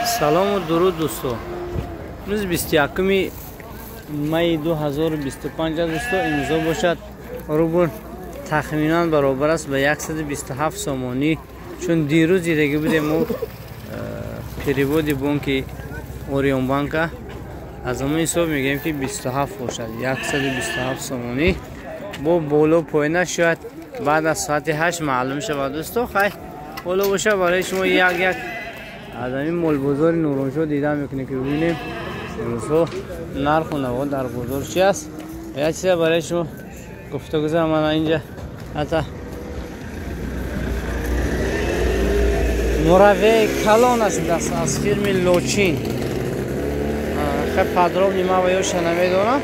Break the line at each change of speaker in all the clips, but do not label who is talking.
Салому дуруд дӯсто. Имрӯз 21 май 2025 дӯсто, имзо бошад рубл тахминан баробар аст ба 127 сомонӣ. Чун дирӯз дидагӣ будем мо переводи бонки Ориёнбанка, аз ҳамон ҳисоб мегӯем ки 27 бошад, 127 сомонӣ. Бо боло поёна шояд баъд аз соати 8 маълум шавад дӯсто. Хай боло бошад барои шумо як як аз ҳамин молбозори Нуроншоҳ дида мекунем ки бибинем имрӯзҳо нарху наво дар бозор чи аст. Як чиза барои шумо гуфта гузарам, мана инҷа ҳатта муравияи калон аст аз фирми Лочин. Хеле подробно ман ва ёша намедонам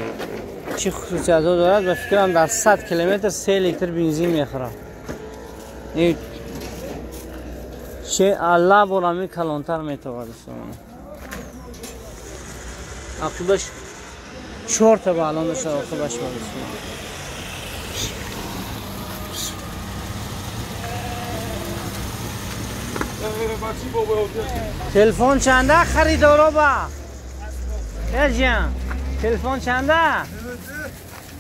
чӣ хусусиятҳо дорад. Ба фикрам дар 100 километр 3 литр бензин мехӯрад. Че алла борами калонтар метавад. Ақибаш чорта ба алон дошта, оқибаш телефон чанда харидоро ба ҷан телефон чанда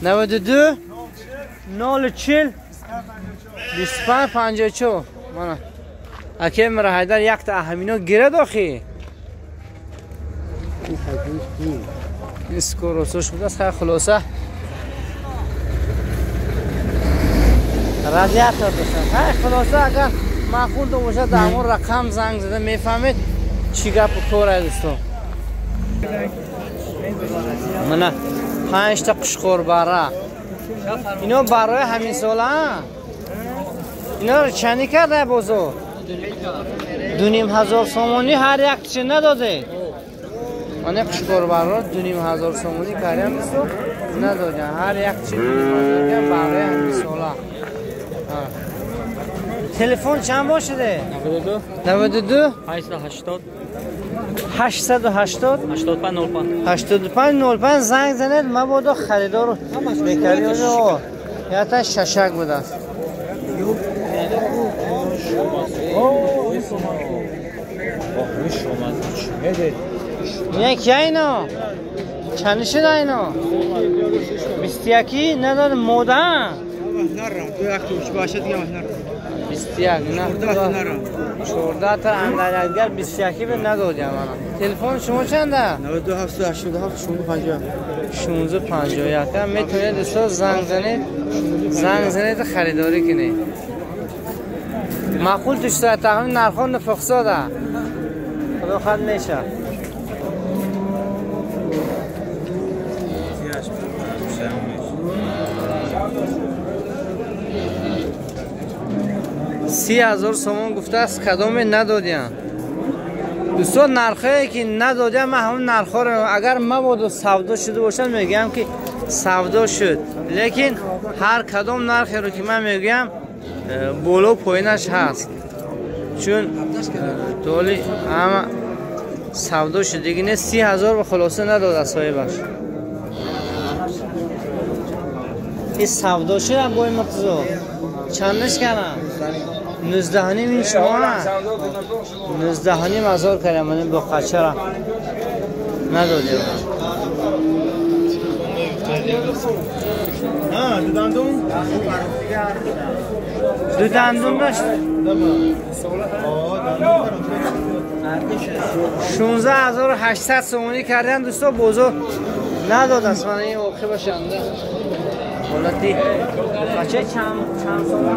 92 040 25 54. Мана аке мара Ҳайдар якта аҳамино гирад охи. Ин скоросош будааст. Хай хулоса радиатор дошта. Хай хулоса агар маъқул бошад дар ҳамон рақам занг зада мефаҳмед чӣ гапу кор ай дӯсто. Мана панҷта қушқорбара, ино барои ҳамин сола. Иноро чандӣ карда бозор? 2500 сомонӣ ҳар як чи надодед. Мана қушқорбарро 2500 сомонӣ кардам дӯсто, надодем ҳар як чи 2500 барои ҳамин сола. Телефон чанд бошиде? 92
880
880
85 05
85 05 занг занед, мабодо харидору бекарӣ. Ята шашак будааст. Кия ино? Чанд шуда ино? 21 надод мода? 21 14 та андарягар 21 бе надодям. Ана телефон шумо чанда?
92 787 16
16 51. Метавонед дӯсто занг занед, занг занед харидорӣ кунед. Маъқул тушта тахмин нархҳо нуфуқсода. Худо хад меша. 30,000 сомон гуфтааст, кадоме надодиям дӯстон. Нархҳое ки надодиям ман ҳамон нархҳоро агар мабодо савдо шуда бошад мегӯям ки савдо шуд, лекин ҳар кадом нархеро ки ман мегӯям боло поинаш ҳаст, чун толи ҳама савдо шудагӣ нест. 30,000 ба хулоса надода соҳибаш. Ин савдо шуда бой Муртазо чандаш кардам? 19.5. Ин шумо 19.5 ҳазор кардам. Ман бо қачара надодем. Ду дандун дошт. 16,800 сомонӣ кардам дӯсто, бозор надодааст. Ман ин оқибашанда ҳолати бача чанд сола?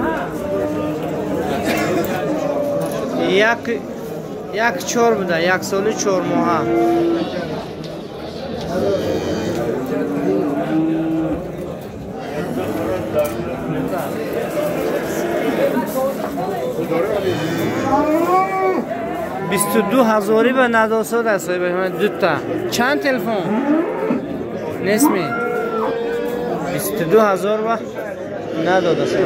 Як чор буда, як соли 4 моҳа. 22 ҳазорӣ ба надосод аст дута. Чанд телефон нестми? 22,000 ба надодааст.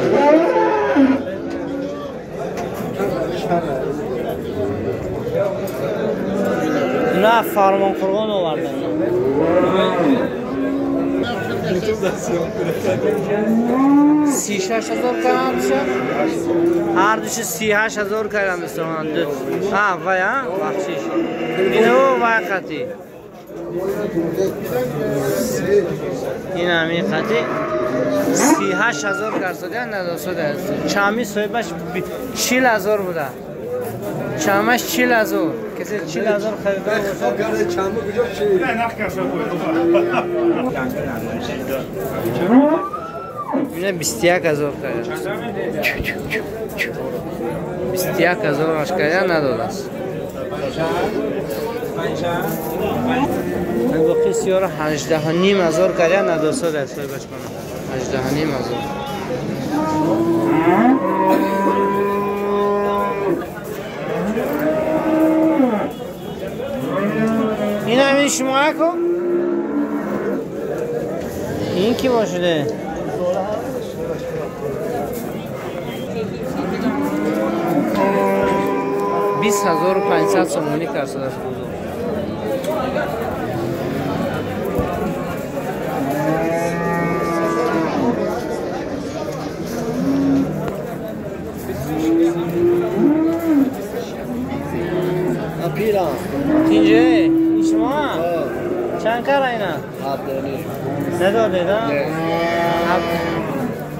На Фармонқурғон овардам. 36,000 кардам душа, ҳар душа 38,000 кардам дӯстон. Вай бахшиш. اینو وقتی این همین خطی 38,000 کرده نداشته است. چامی صاحبش 40,000 بوده. چامش 40,000. کسی 40,000 خریدار باشه.
چامو کجا چی؟
نه نخ کسا بود.
اینا 21,000 کرده. 21,000 اش کرده نداده است. باقی سیاره 18,500 کرده نداشته است صاحبش کنه. 18,500. این همین شما کن؟ این کی باشه؟ 20,500 سومونی کرده است بزرگ. اینجا این شما چند کار اینا؟ 7.5 نداده نه؟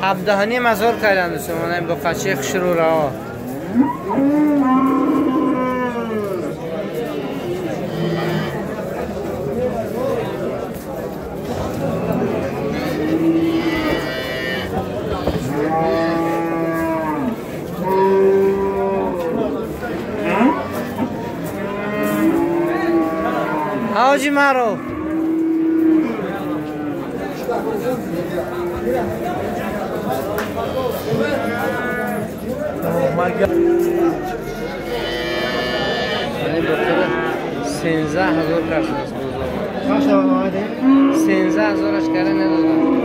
7,500 کردن دوستان با قچه خشرو رها. حاجی معروف یعنی بخیر 13,000 کرد است بزرگ. 13,000 اش کرده ندادم.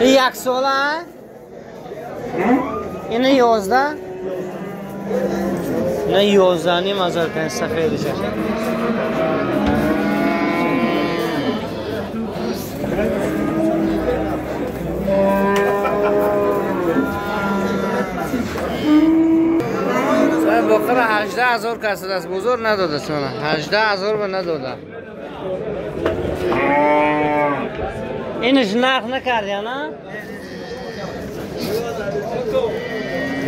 این یک ساله اینه 11 نه 11,500 کنه سفیدش. بخیر 18,000 کس است بزرگ نداده سونه 18,000 به نداده. اینش نرخ نکردی نه؟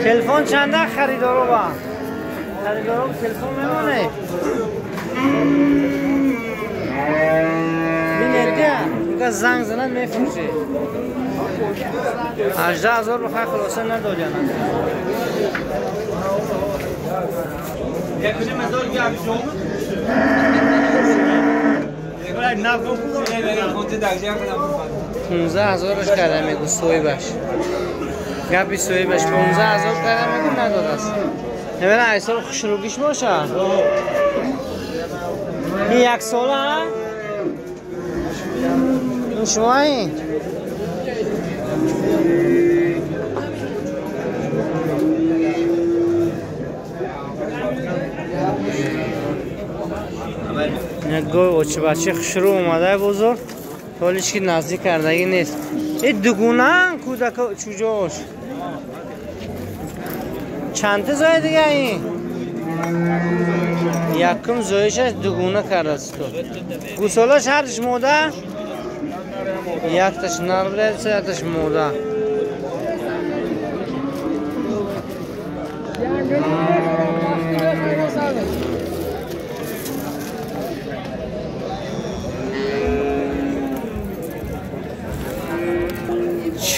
تلفن چنده خریدارو با؟ خریدارو تلفن میمونه. بینید که زنگ زنن میفروشه. 18,000 بخواه خلاصه ندادی نه؟ 15,000 کرده میگو صاحبش. گپی صاحبش 15,000 کرده میگو نداده است. نمیدونم ایسال خوشروگیش باشه. این یک ساله این شما این؟ گوی اوچه بچه خوشرو اومده بزرگ حالش که نزدیک کردگی نیست. این دوگونه کودک چوجاش چند تا زای دیگه این یکم زایشش دوگونه کرده است. تو گوسالاش هرش موده یک تاش نر بوده یک تاش موده.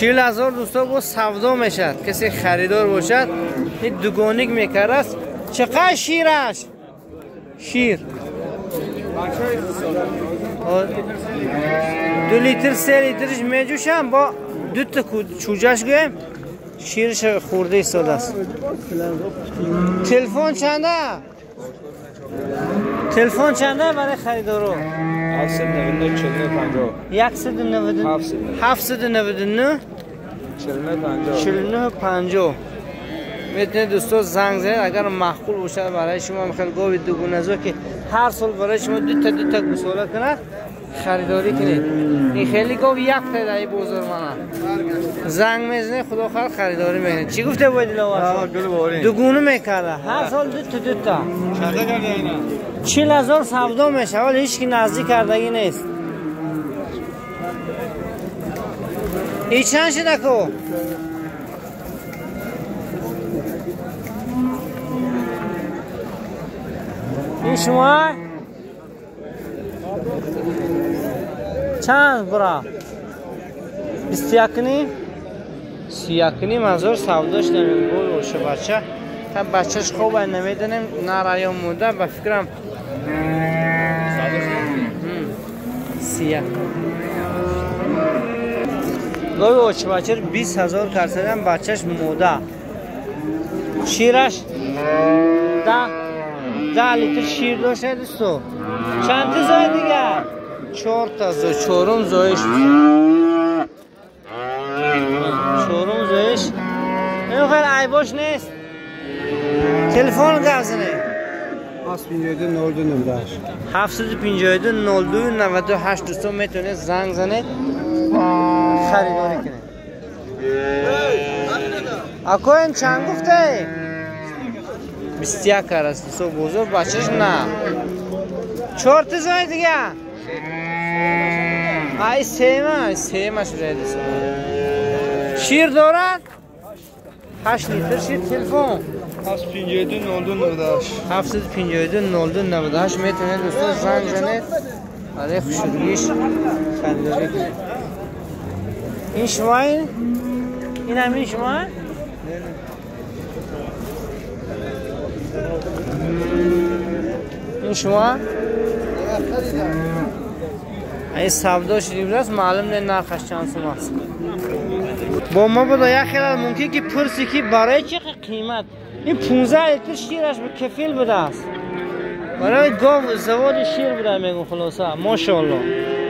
40,000 دوستا با سودا میشد. کسی خریدار باشد این دوگانیک میکرد است. چقدر شیرش؟ شیر 2 لیتر 3 لیترش میجوشم با دو تا چوجهش گویم شیرش خورده ایستاده است. تلفن چنده؟ تلفن چنده برای خریدارو؟ 799 49 799 49 50. میتونید دوستا زنگ زنید اگر معقول باشه برای شما. خیلی گاوی دوگونه زو که هر سال برای شما دو تا گوساله کند харидорӣ кунед. Ин хеле гов як та дар бозор мана. Занг мезанед, худо хоҳад харидорӣ мекунед. Чӣ гуфте бояд Диловар? Дугуна мекарда. Ҳар сол ду та ду та. 40,000 савдо мешавад, вале ҳеҷ ки наздик кардагӣ нест. Ин чанд шуда ку? Ин шумо? Чанд бара? 21 31,5 савдо шуда гол оша бача. Та бачаш хоб намедонем, нара ё муда ба фикрам. 31. Гови очи бача 20,000 карсадан бачаш муда. Шираш 10 литр шир дошта дӯсто. Чанд та зои дигар? 4 та зои, чорум зоиш. Чорум зоиш. Ин хел айбош нест. Телефон гап занед.
752 02 98.
752 02 98 дӯсто метавонед занг занед, харидорӣ кунед. Акоин чанд гуфте? 21 аст дӯсто бозор бачаш на. 4 та зои дигар. Ай сема шуда дӯсто. Шир дорад? 8 литр шир. Телефон
752 02 98.
752 02 98 метавонед дӯсто занг занед, барои хушрӯгиш харидорӣ кунед. Ин шумо? Ин ҳамин шумо? Ин шумо? Ин савдо шуда аст, маълум не нархаш чанд сум аст. Бо мо буда як хел мумкин ки пурсӣ ки барои чӣ қимат? Ин 15 литр шираш ба кафил будааст. Барои гов заводи шир буда мегӯм хулоса. Мошоалло.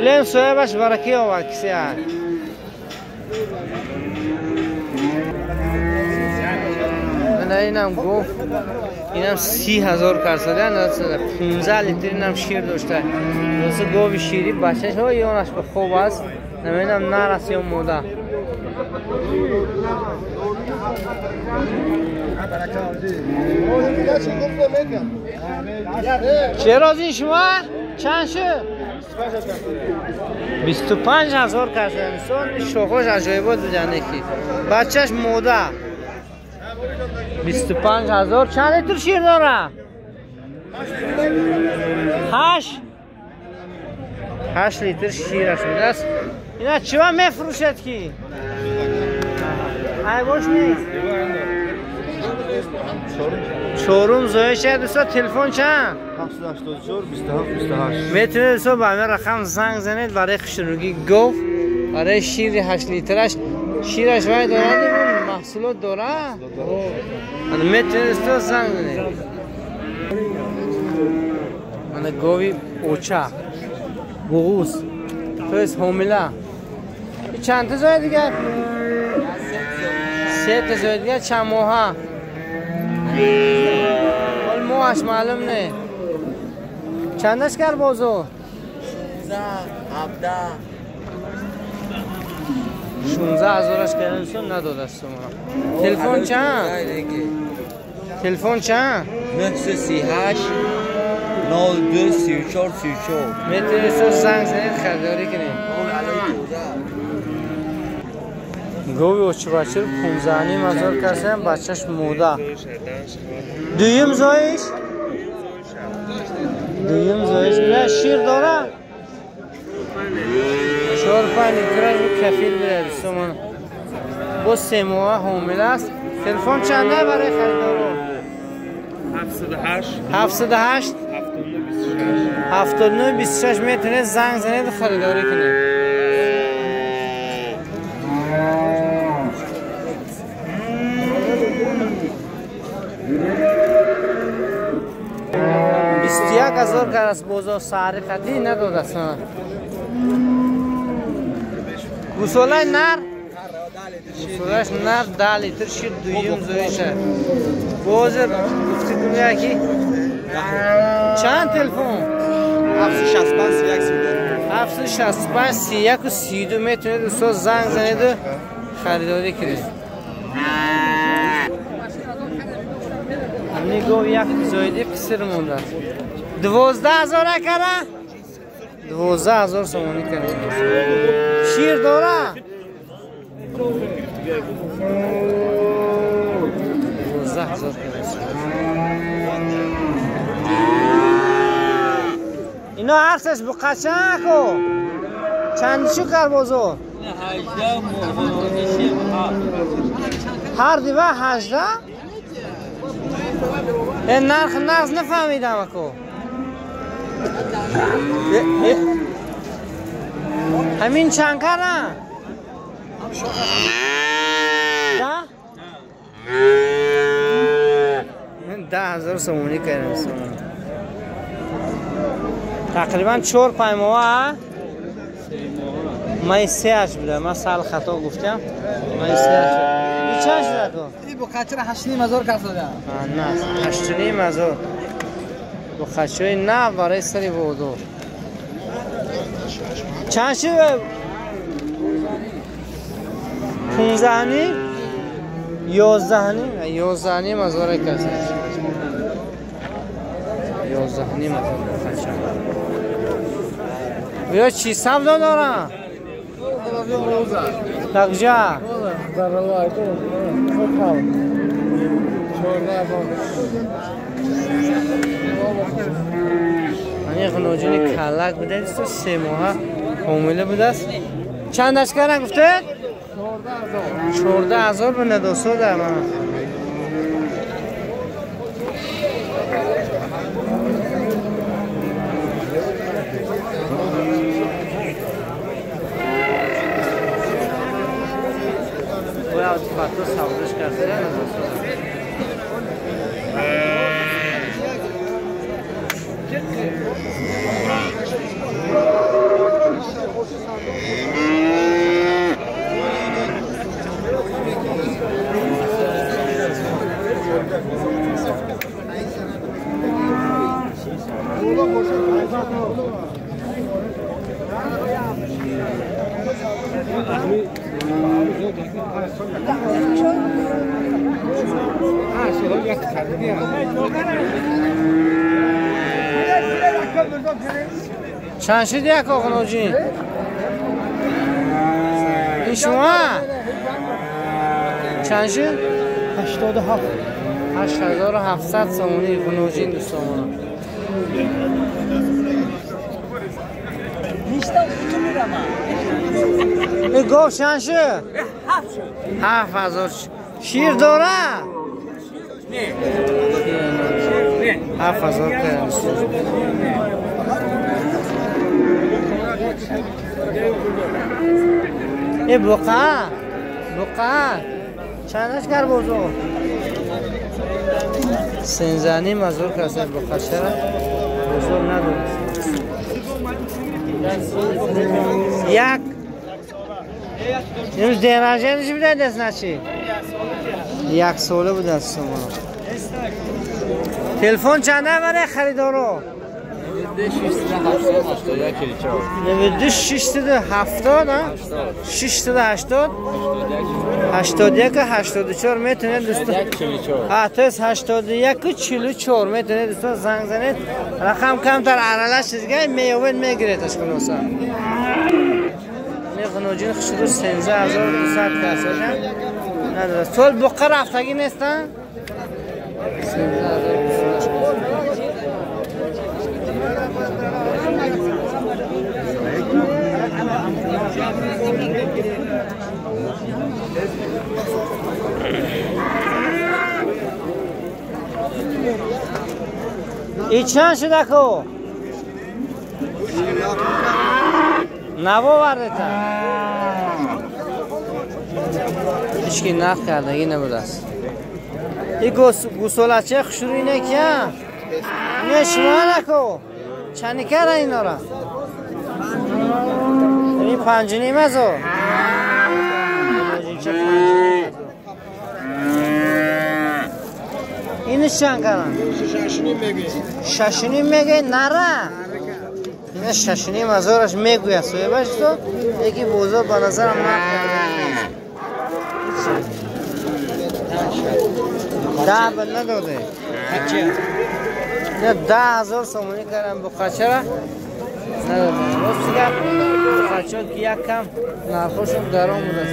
Лен соҳибаш баракӣ овард кисе. Инам гов, инам 30,000 карсада, 15 литр инам шир дошта. Хулоса гови шири бачаш ҳо ёнаш ба хоб аст. Намедонам нар аст ё мода. Чӣ розӣ шумо? Чанд шуд? 25,000 карсада. Шохош аҷоибот буданд ки. Бачаш мода. 25,000. Чанд литр шир дорад? 8 литр шираш будааст. Ина чива мефурӯшад ки? Айбош нест. Чорум зоиш дӯсто. Телефон чанд?
784 27 28.
Метавонед дӯсто ба ҳамин рақам занг занед барои хушрӯгии гов, барои шири 8 литраш. Шираш вай дорад, маҳсулот дорад. Метавонед дӯсто занг занед. Мана гови оча, буғуз, то есть ҳомила. Чанд та зои дигар? 3 та зои дигар. Чанд моҳа? Ҳол моҳаш маълум не. Чандаш кар бозор?
17.
16,000 кардам, надодааст шумо. Телефон чанд? Телефон чанд?
938 02 34 34.
Метавонед занг занед, харидорӣ кунед. Гови очибачир 15,500 касем, бачаш муда. Дуюм зоиш? Дуюм зоиш. Не, шир дора? 4-5 литраш кафил буда дӯстон. Бо 3 моҳ ҳомила аст. Телефон чанде барои харидорон?
708
708 79 26. метавонед занг занед, харидорӣ кунед. 21,000 кар аст бозор, саҳри қатъӣ надодааст. Гӯсолаи нар? Гӯсолааш нар 10 литр шир, дуюм зоиша. Бозор гуфти кунед ки чанд телефон?
765 31 32.
765 31 32 метавонед дӯстон занг занеду харидорӣ кунед. Ҳамин гов як зоиди қисир мондааст. 12 000 акара? 12 000 сомонӣ кардем. Шир дора? 12 000 кардем. اینا هر سش بقچه کو چند شو کر بازو هر دیوه 18 نرخ نقص نفهمیدم کو همین چند کره 10,000 سومونی کردم. تقریبا 4-5 ماه من 3 بوده. من سال خطا گفتم. من 3 چند شده تو؟
این بقچه را 8,500 کس داده.
نه 8,500 بقچه نه برای سری بودو. چند شده؟ 15 11 11,500 کس. 11,500 بقچه. بیا چی سودا دارم؟ تقجا من یک نوجوانی کلک بوده 3 ماه حامله بوده است. چند اشکر گفته؟ 14,000 به ندوسو در من. Fatto savdış kartı چند شد یک آقا نوجین؟ این شما؟ چند شد؟ 87 8700 سومونی غنوجین دوستان. این گاو چند شد؟ 7000. شیر داره؟ نه. 7000 کردم. ای بقعه بقعه چندش کر بازو؟ 13,500 کسه بقعه چرا؟ بزرگ نداره. یک امروز درجه بوده دست نچی؟ 1 ساله بوده است. تلفن چنده برای خریدارو؟ 96 670 680 81 84 میتونه دوستان. ها 81 44 میتونه دوستان زنگ زنید. رقم کمتر ارالش دیگه میوید میگیره خلاصه. میخنوجین خشدو 13200 کساجن. نداره. سال بقه رفتگی نیستن؟ 13200. ای چند شده کو؟ نباورده تا هیچکی نخ کردگی نبوده است. این گوساله خوشروی اینه که اینه شما نکو چند کرده اینا را؟ این 5,500. اینش چند کردن؟ 6,5 میگه. نره اینا 6,500 میگوید صاحبش تو یکی بازار به نظرم نرخ ده بل نداده. نه 10,000 سومونی کردم بخچه را نداده. راست گپ بخچه که یک کم نرخشون گران بود از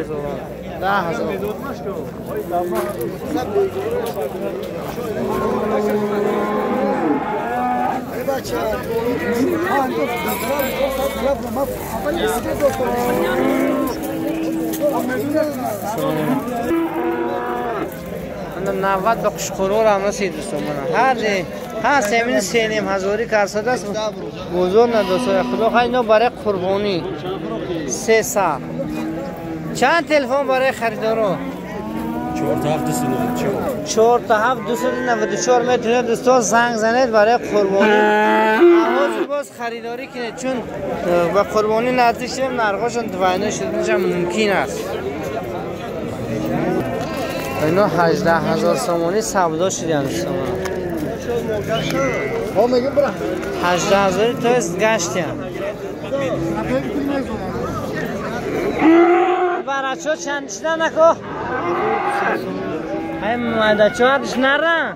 بازار 10,000. من 90 به قشقرور هم رسید دوستان. هر ها سمین 3,500 کرسد است بزرگ نه دوستان. خدا خیر اینا برای قربانی 300. چند تلفن برای خریدارو؟
4 تا 7 294.
4 تا 7 294 میتونید دوستان زنگ زنید برای قربانی. آواز باز خریداری کنید چون با قربانی نزدیک شدیم نرخشون دوینه شدنش هم ممکن است. اینا 18,000 سامانی سودا شدن دوستان. 18,000 تا گشتیم. برچه چند شدن نکو؟ این مادچه هردش نره؟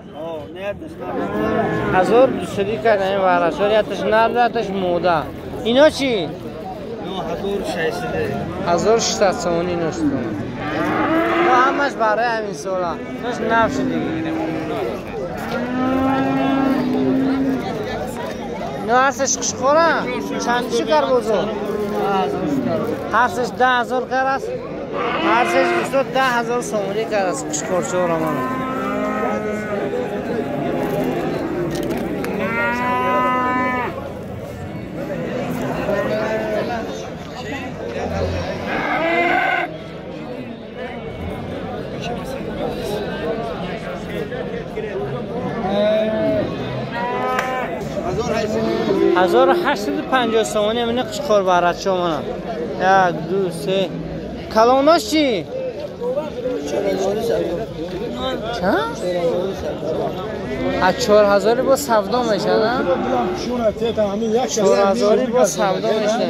1,200 کردن این ورچه یتش نره یتش موده. اینا چی؟ 1,600 سامانی اینا شد. همش برای همین سالا ایناش نف شد دیگه. اینا هرسش قشقوره چند چی کر بزرگ؟ هرسش 10,000 کر است. هرسش دوستان 10,000 سومونی کر است قشقورچه را من. 1,850 سومونی همین قشقور برچه منم. 1 2 3 کلوناش چی؟ چند؟ از 4,000 با سودا میشه نه؟ 4,000 با سودا میشه.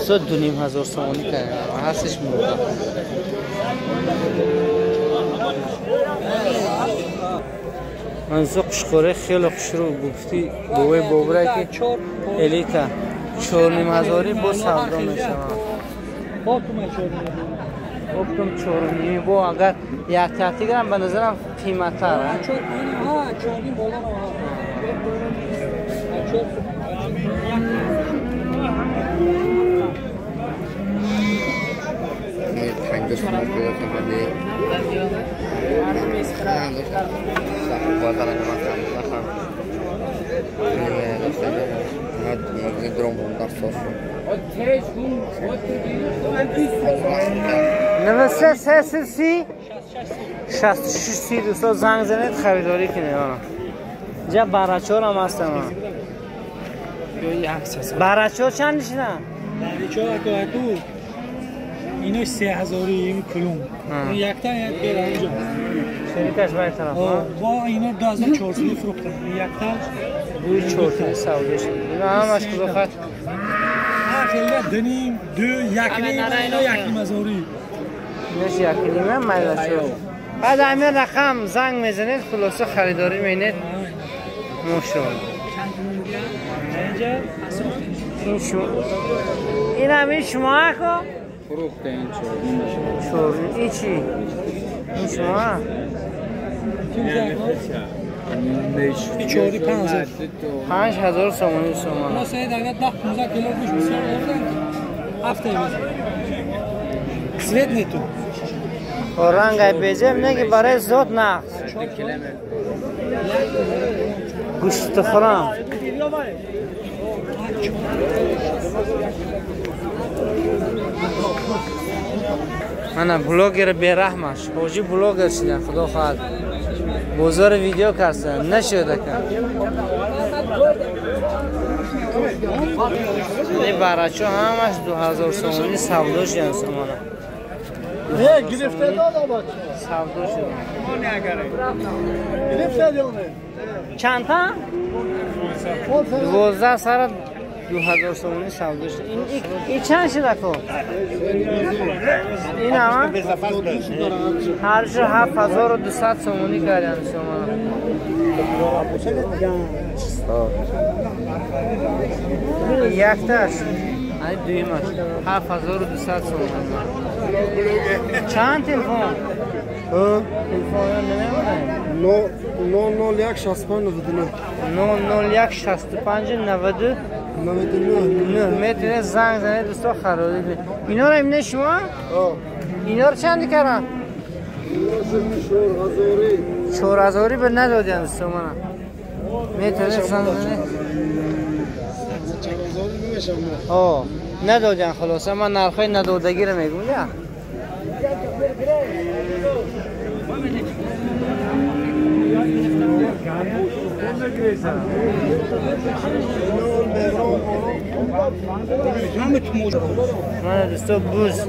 2,500 سومونی کرد هستش مورد. منزو قشقوره خیلی خوشرو گفتی بوی بابره که الیتا 4,500 با سودا میشه. گفتم 4,5 با اگر یک تحتی گرم به نظرم قیمت تر. نوسته سه سی 66 سی دوستا زنگ زنید خریداری کنید. اینجا برچور هم هستم. برچور چند نشینم؟
برچور اکو اینو 3,000 این کلون یک تا یک بر اینجا
شریکش باید طرف
با اینا 2,400 فروختن یک تا
بوی 400 سودا شد. اینا همش خدا خط
خیلی دنیم 2 1 نیم اینا 1,500
اینش 1,5 مایل شد. بعد همین رقم زنگ میزنید خلاصه خریداری می‌کنید. ماشاءالله. این همین شما کو
فروخته این
4 این چی؟ این شما؟
4,500
5,000 سومونی سومان.
ما سید اگر 10 15 کیلو گوش بسیار آوردن هفته میزن سوید نیتو
رنگ بیزم نگی برای زود نقص گوشت خورم. من بلاگر بیرحمش حاجی بلاگر شدن خدا خواهد بازار ویدیو کردن نشده که این برچه همش 2,000 سومونی سودا شدن سامانه. سودا شد. چند تا؟ 12 سر 2000 سومونی سودا شد. این چند شد اکو؟ این هم؟ هر جور 7200 سومونی کردن شما. یکتاش این دویمش 7200 سومونی. چند تلفن؟ تلفن نمی‌دونم.
901 65 99
901 65 99 میتونه زنگ زنه دوستا خرابی کنید. اینا رو امینه شما؟ اینا رو چند کردن؟ 4000 به ندادین دوستا من. میتونه زنگ زنه؟ ندادین خلاصه من نرخای ندادگی رو میگم یا. من دوستا بوز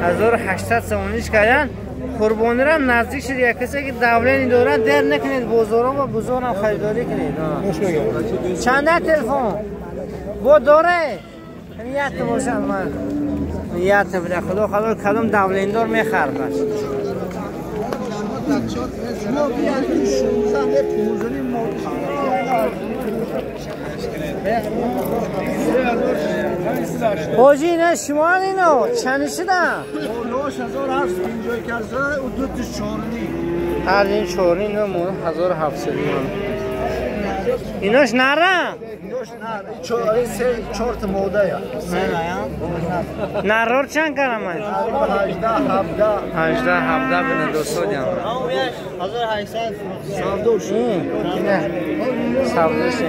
1800 سومونیش کردن. قربانی را نزدیک شد. یک کسی که دولینی داره در نکنید بازارا و بزرگ هم خریداری کنید. چند تلفن با داره؟ یک تا باشم من یک تا بده خدا خدا کدوم دولین دار میخرد. حاجی اینا شما اینا چند شدن؟
9750 کرده و دو تا 4.5.
هر این 4.5 اینا 1700. ایناش نره؟
ایناش نره. 4 3 4 تا موده یا.
نرار چند کردم من؟
18 17
18 17 بده دوستا دیام.
1800 سودا شد.
نه. سودا شد.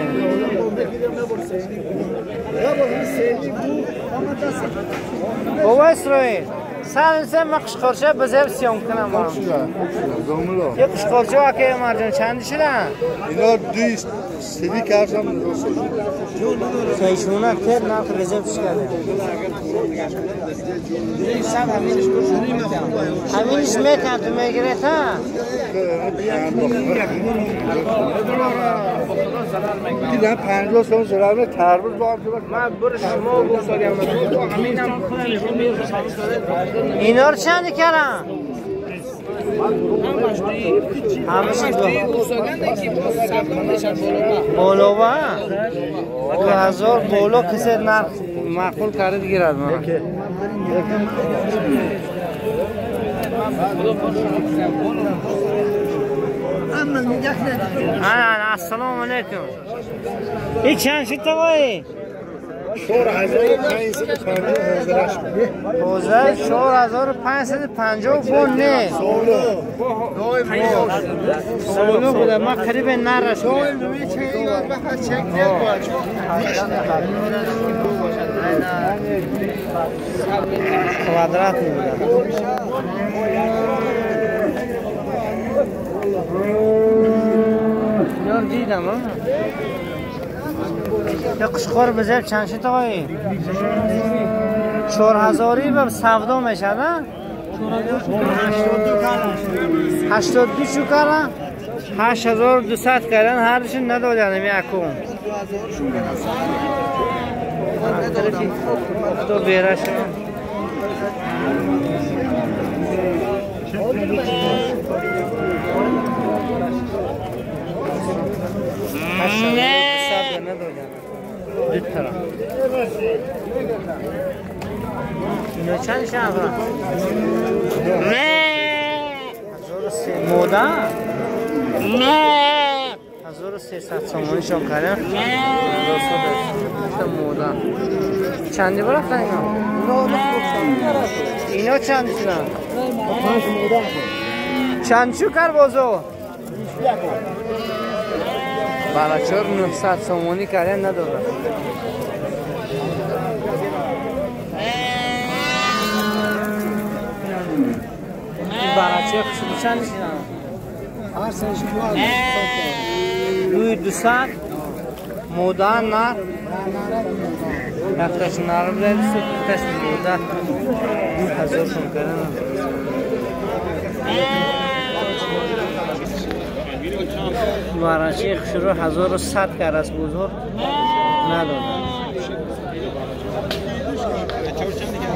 بابا اسرائیل سر سه ما قشقرچه بزرگ سیام کنم. یه قشقرچه که مرجان چند شدن؟
اینا 200 سری کردم درست شد.
سیشونه که نرخ رزرو کرده. همینش میتن تو میگیره تا؟
دیدم 50 سال ضرر تربوز با هم
من بر شما گفتم همینم
اینا رو چند کردن؟ بالا با 2000 بالا کسی نرخ معقول کرده دیگه. السلام علیکم. این چند شد توایی؟
4550
4550 نه سولو بوده. ما قریب نرش کوادرات بوده. اینا دیدم ها. یه قشقار بزرگ چند شد آقایی؟ 4000 به سودا میشه نه؟ 82 شو کردن 8200 کردن هرشون ندادن همین اکون تو بیره شد. دو طرف اینا چند شهر؟ 1003 موده؟ 1300 سومانی شون کردن. موده چندی برفتن اینا؟ اینا چندی شدن؟ چند چو کر بازو؟ برای 900 سومانی کردن نداره. این برای چه چند شدن؟
هر سنش
2200 موده نه. Якташ нар буда дӯсто, дуташ мода 2000 сом кардан. Варачи хушрӯ 1100 кар аст, бозор надоданд.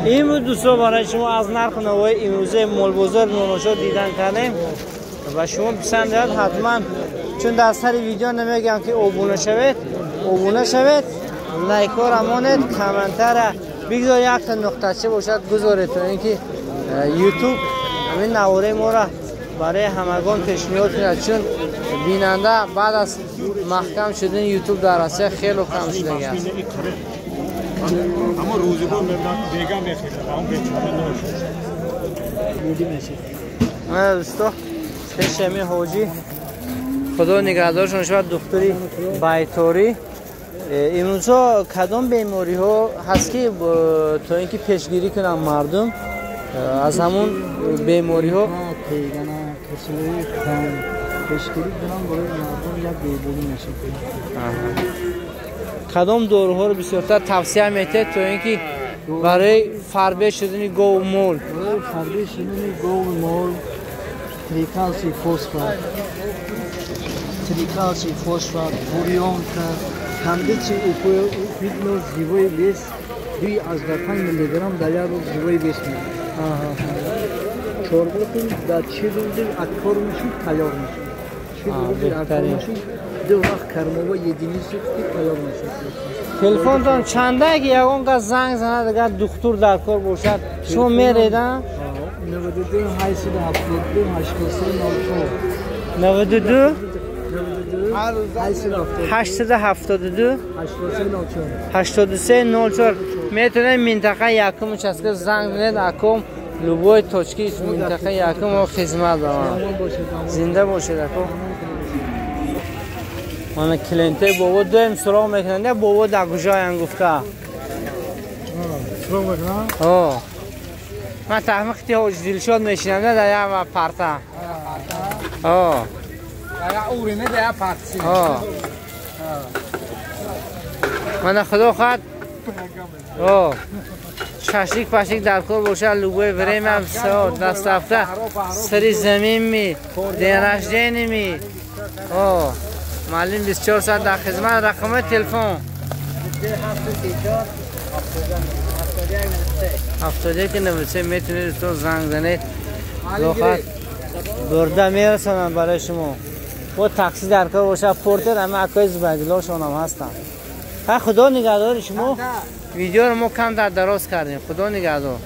Ин буд дӯсто барои шумо аз нарху навои имрӯзаи молбозор Ноношо дидан кардем ва шумо писандиҳад ҳатман, чун дар сари видео намегӯям ки обуна шавед, обуна шавед, лайкҳоро монед, комментара бигзор якта нуқтача бошад гузоред, то ин ки ютуб ҳамин навораи моро барои ҳамагон пешниҳод кунад, чун бинанда баъд аз маҳкам шудани ютуб дар Россия хеле кам шудагӣ аст.
Аммо рӯзигор бега мехезад, он бечора ношуд.
Мана дӯсто, пеши ҳамин ҳоҷӣ худо нигаҳдоршон шавад, духтури байторӣ. Имрӯзҳо кадом бемориҳо ҳаст ки то ин ки пешгирӣ кунанд мардум аз ҳамун бемориҳо?
Пешгирӣ кунанд барои мардум як беморӣ нашавад.
Кадом доруҳоро бисёртар тавсия метиҳед то ин ки барои фарбе шудани гову мол?
Барои фарбе шудани гову мол трикалсий фосфат, трикалсий фосфат, бурёнка, кондитсий упидно живой вес 2,5 миллиграмм дар як рӯз живой вес мегирад. Чорбокун дар 40 рӯзи аккор мешуд, тайёр мешуд. 40 рӯзи аккор мешуд, ду вақт кармова единица тайёр мешуд.
Телефонтон чанда ки ягон кас занг занад, агар духтур дар кор бошад, шумо мереда?
92 872 83 04.
92 872 83 04. Метавонед минтақа якум участка занг занед, аком любой точки минтақа якум хизмат дорам. Зинда бошед ако. Мана клиенте бобо доим суроғ мекунанд, бобо дар куҷоянд гуфта.
Суроғ мекунанд?
О. Ман тахмин ки ҳоҷи Дилшод мешинам дар як парта. О. Мана худо хоҳад шашлик пашлик дар кор бошад, любое время всё доставка сари замин ми, день рождения ми. О, маълим 24 соат дар хизмат. Рақами телефон 71 93. Метавонед дӯстон занг занед, худо бурда мерасонанд барои шумо. Бо такси дар кор бошад, портер ҳама акои Зубайдуллошонам ҳастанд. Ха, худо нигаҳдори шумо. Видеоро мо камтар дароз кардем. Худо нигаҳдор.